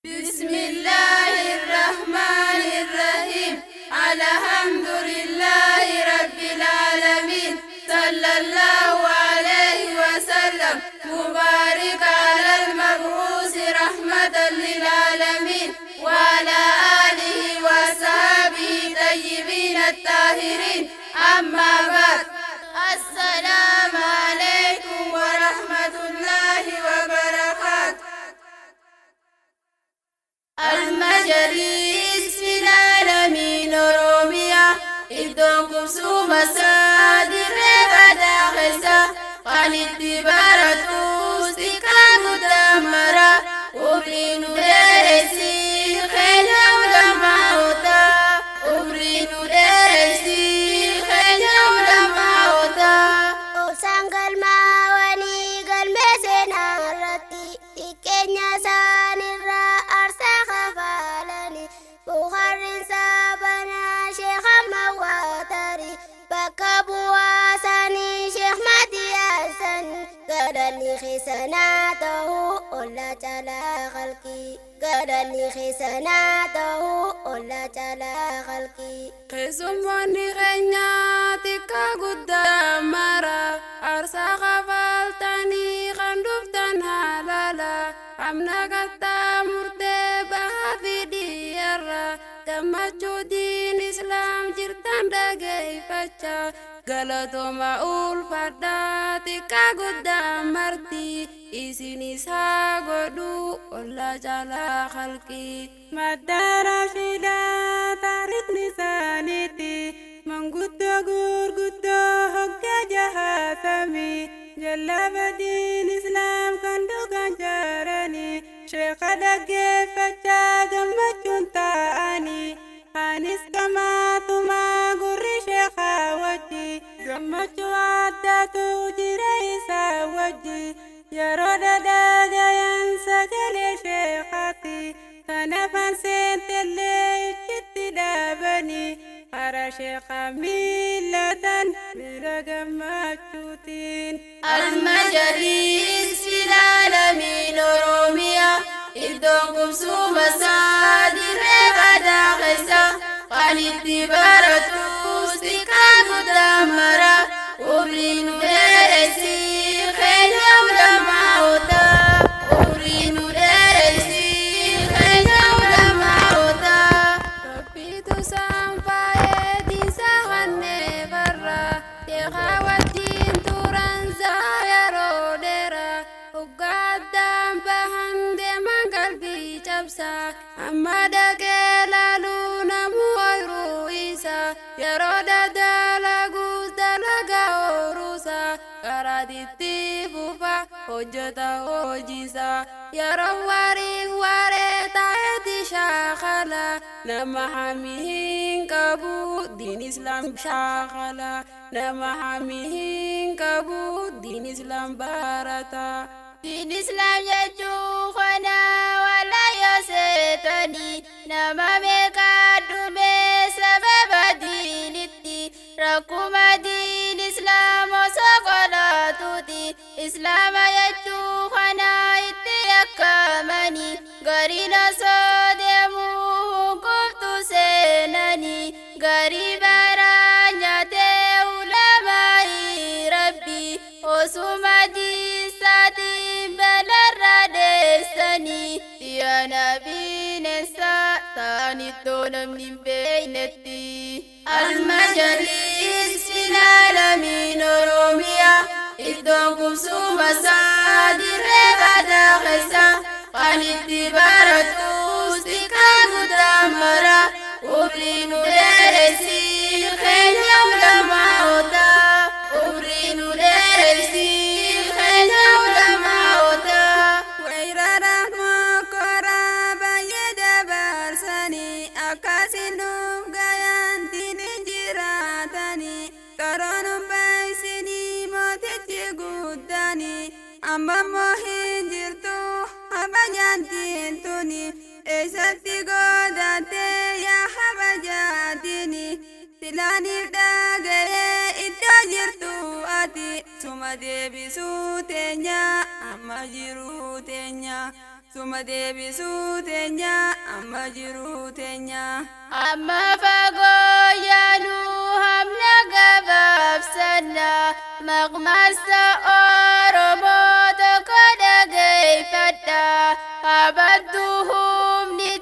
بسم الله الرحمن الرحيم. الحمد لله رب العالمين، صلى الله عليه وسلم، مبارك على المبعوث رحمة للعالمين، وعلى آله وصحبه الطيبين الطاهرين. أما بعد، السلام عليكم ورحمة الله وبركاته. المجالس في العالمين Oromiyaa iddoon qubsuma isaa dirree badaa keessa kan itti baratu xiqqaa guddaa mara. Umrii nu dheeressi keenya ulamaa'ota, umrii nu dheeressi keenya ulamaa'ota. Obsaan galmaawanii galmee seenaa irratti xiqqeenya isaanirraa aarsaa kafalanii, Bukaarriin sabanaa Sheekh Mawwaatari, bakka bu'aa isaanii Sheekh Matiyaasan. Galanni keessanaa ta'uu olla caalaa khalqii, galanni keessanaa ta'uu olla caalaa khalqii. Keessummoonni keenya xiqqaa guddaa mara, aarsaa kafaltanii kan dhuftan halaala. Amna kattaa murtee bahaa fi dhiyaarra gammachuu diin islaam jirtan dhageeffachaa, galatooma ulfadhaa xiqqaa guddaa marti, isinis haa godhu olla caalaa khalqii. Madda Rashidaa taarikni isaaniiti, manguddoo gurguddoo hoggaa jahaatamii, jallaba diin islaam kan dhugan jaaranii, sheekha dhaggeeffachaa gammachuun taa'anii. Anis qamaatumaa gurri sheekhaa wajji, gammachuu addaatu jira isaa wajji, yeroo dhadhagayan sagalee sheekhaati. Tanafan seentellee ichitti dhaabanii, hara sheekha miillatan miira gammachuutiin. المجالس في العالمين Oromiyaa iddoon qubsuma isaa dirree badaa keessa kan itti baratu xiqqaa guddaa mara. Umrii nu dheeressi keenya ulamaa'ota, umrii nu dheeressi keenya ulamaa'ota. Rabbiitu isaan faayee diinsaa kannee barra sheekaa wajjin turan saa yeroo dheeraa, hoggaa addaan bahan deeman qalbii cabsa. Amma dhaqee laaluu namu ooyiruu isaa, yeroo dalaguus dalagaa ooyiruusaa, karaatitti fufa hojjeta hojiisaa. Yeroo wariin waaree taa'eeti shaakala, nama hamii hin qabu diin islaam shaakala, nama hamii hin qabu diin islaam barata. Diin islaam jechuu kana wala yoo seetanii, nama meeqaa dhume sababa diinitti, rakkuma diin islaam osoo qolaatuuti. Islaama jechuu kana itti yakkamanii, gariin osoo deemuu hunkuftu seenanii, garii baraa nyaatee ulamaa'ii rabbi osuma diinsaatiin balarra dheessanii, dhiyaana bineensa ta'anittoo namni hin beeknetti. المجالس في العالمين Oromiyaa iddoon qubsuma isaa dirree badaa keessa kan itti baratu xiqqaa guddaa mara. Umrii nu dheeressi keenya ulamaa'ota, umrii nu dheeressi keenya ulamaa'ota. Weerara mokoraa baay'ee dabarsanii, akkasiin nuuf gayan diiniin jiraatanii, qaroon baay'isinii mootichi guddaanii. Amma immoo hin jirtu habajaan diintuni, eessatti godaantee yaa habajaatini? Silaaniif dhaga'ee iddoo jirtu ati, suma deebisuu teenya amma jiruu teenya. Suma deebisuu teenya amma jiruu teenya. Amma fagoo yaanuu hamna gabaabsanna, maqmaasa Oromoo tokko dhageeffadha. Habaddu humni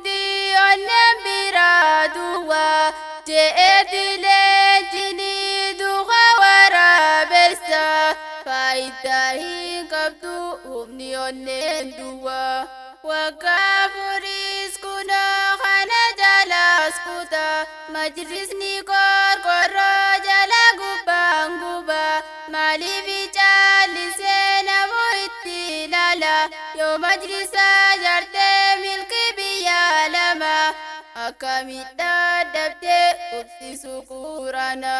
onneen biraa duwwa je'eeti leenjini duqa waraabessa. Faayidaa hin qabdu humni onneen duwwa. Waggaa afuris kunoo kana jalaas kuta, majlisni qorqorroo jala gubbaan guba. Maaliif caallisee namuu itti ilaala? Yoo majlisa jaartee milki biyya lama akkamitti dadhabdee obsisu quraana.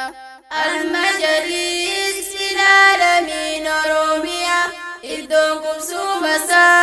Almajaliis ilaalamiin Oromiyaa, iddoon qubsuma isaa.